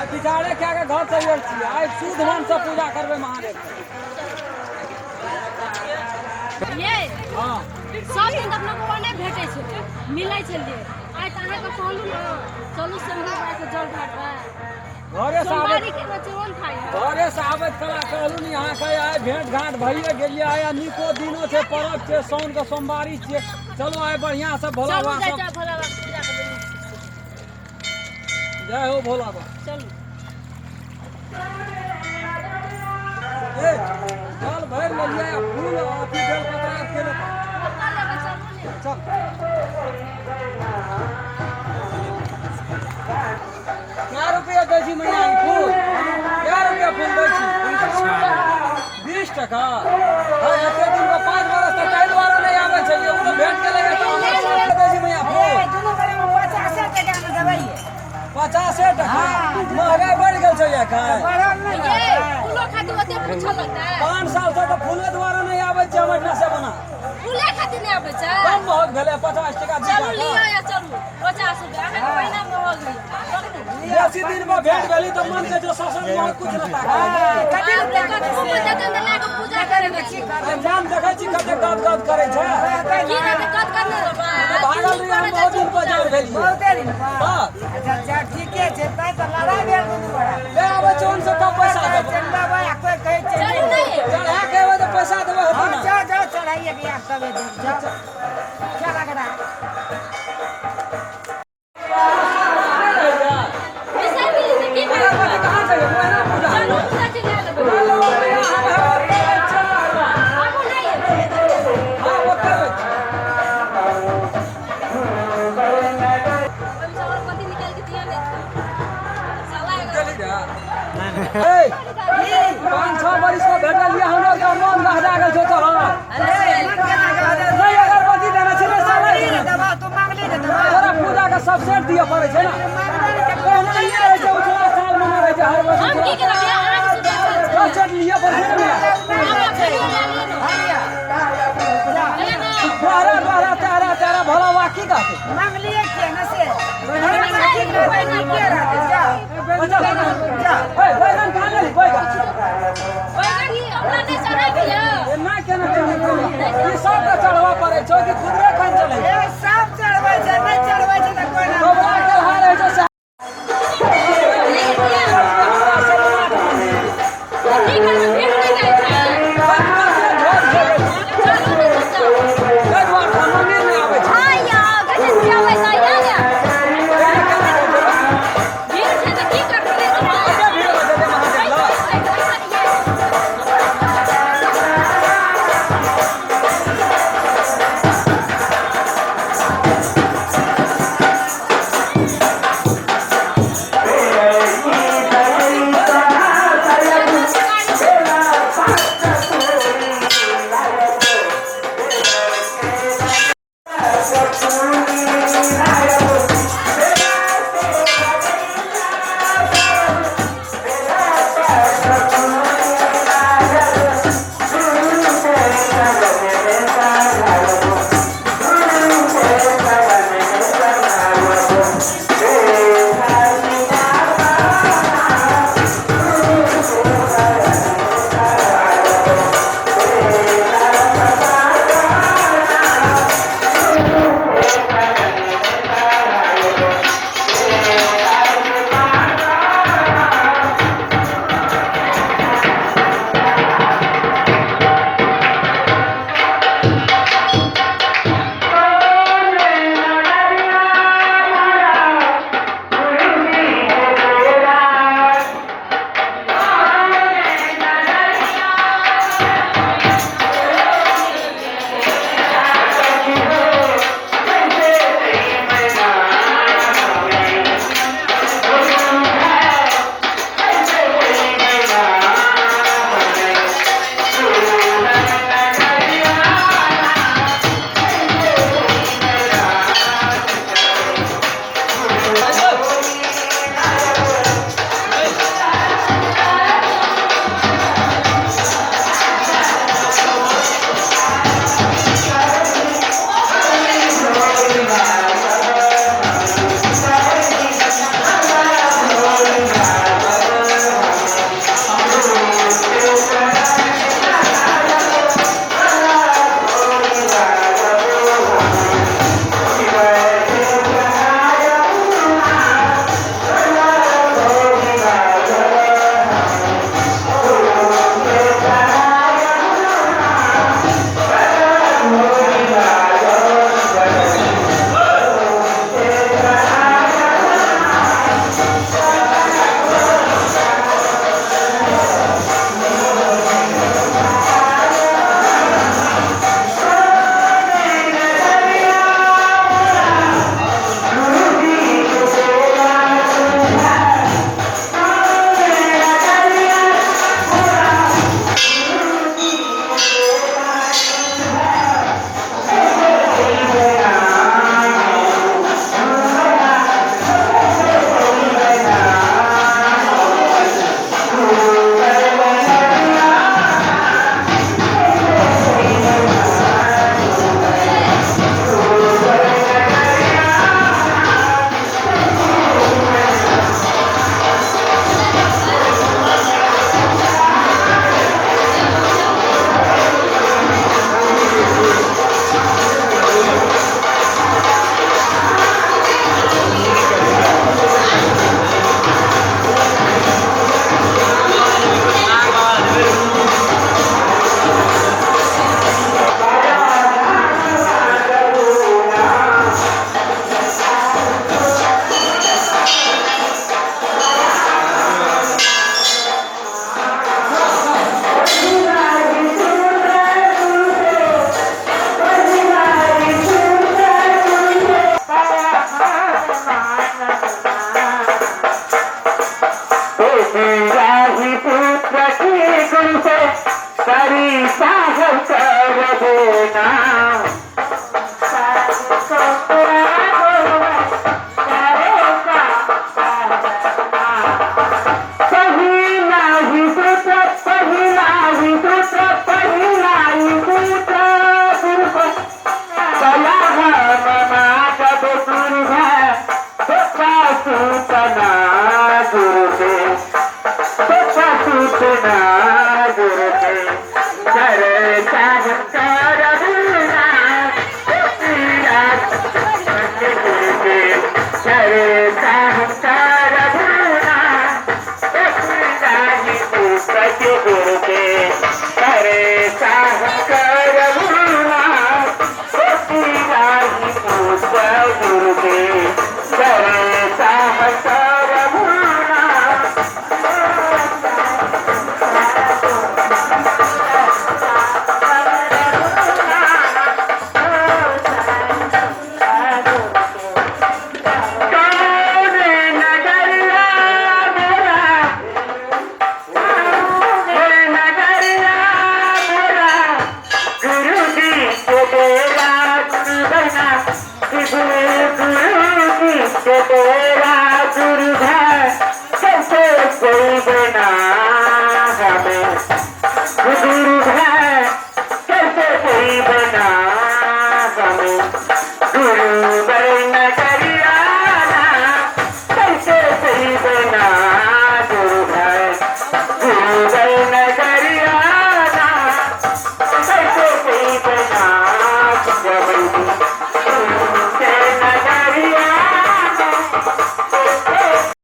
आइ विचारे कए के घर से आयल छियै, आइ शुद्ध मन से पूजा करबै महादेव के। ये हँ। सब दिन तऽ अपना बौआ नहि भेटै छै, मिलै छलियै। आइ तऽ अहाँके कहलहुँ ने, चलू शंभू बाबाके जल ढारबै। घरे से आबैत सोमवारी केने चोन खाइ है। घरे से आबैत कला कहलहुँ ने अहाँके, आइ भेंट घाट भइए गेलियै। आइ नीको दिनो छै, पर्व छै, साउनके सोमवारी छियै। चलू आइ बढ़िआँ से भोला चलू बाबा जाइ सब। छै भोला बाबा पूजा करबै। जय हो भोला बाबा। चलू। ए, जल भरि लेलियै आ फूल अथी बेलपत्र आर के लेतै? कतऽ लेबै? चलू ने। चल। कै रुपया दै छी मैया ई फूल? कै रुपया फूल दै छी? 20 टका। हाँ, एते दिन पर 5 बरस तक ताहि दुआरे नहि आबै छलियै, ओ तऽ भेंट केलैए तऽ हमर सब दै छी मैया फूल? दुनू गोरे में 50 टका में देबै। 50 टका? महगाइ बढ़ि गेल छै एखन। बढ़ल नहि? ये फूलो खातिर ओते पूछऽ लगतै? 5 साल से तऽ फूले दुआरे नहि आबै छियै हम एहिठिना से बना। फूले खातिर नहि आबै छै? कम महग भेलै 50 टका चलू। 2। लिअ या चलू, 50 रुपया अहाँके पहिने महग लिअ, पकड़ू। बेसी दिन पर भेंट भेली तऽ मन के जो ससुर महग कुछ न ताकै। कथी बाप रे, कतबो जेतै तऽ लए कऽ पूजा करै के छी। आइ मन देखै छी कते गद गद करै छै। की रहतै? कत कत नहि रहबै। भागल रहियै हम, बहुत दिन पर जान भेलियै। बहुते दिन पर। हँ। अच्छा अच्छा, ठीके छै। तैं तऽ लड़ाइ भेल दुनू गोरा। ले आबै छै ओनसँ तब पैसा देबै। चंदा भाई आ कोई कहै छै। चलू नहि। चढ़ा के एबै तऽ पैसा देबै होतै हाँ ने। जाओ जाओ, चढ़ाइए के यार तबे देब। जाओ, चल अगड़ा। बिसरि गेली तऽ की करबै? अगरबत्ती कहाँ छै? ओहिना पूजा। चलू, पूजा छै, लए लेबै। आबू नहि एबै। हँ, ओतै होइ छै। ओहिमे अगरबत्ती निकालि के दिअ ने। साला गेली रे। ए, 5-6 बरिस पर भेटलियै हमरा तऽ मन गहरा गेल छौ तोहर। नहि अगरबत्ती देने छै ने साला देने छै। दबा तू मांगली ने दबा। तोरा पूजा के सब सेट दिअ पड़ै छै ने। पहिने ई रहै छै, उछला साल मे रहै छै हर वर्ष। हम की करब? अहाँके सुझाव छै। सब सेट लिअ पड़ै छै ने। आब खइयो, लए लिअ ने। ले ने। बहरा बहरा तेहरा तेहरा भोला बा की कहतै? मांगलिए के न से ठीक रहतै, नीके रहतै। जाओ। अच्छा, ए, बैगन कहाँ लेली बैगन? बैगन ही हमरा नहि चढ़ैके यऽ। एना केना चढ़ै? ई सबके चढ़बऽ पड़ै छौ कि खुदरे खान चलै? ए, सब चढ़बै छै, नहि चढ़बै।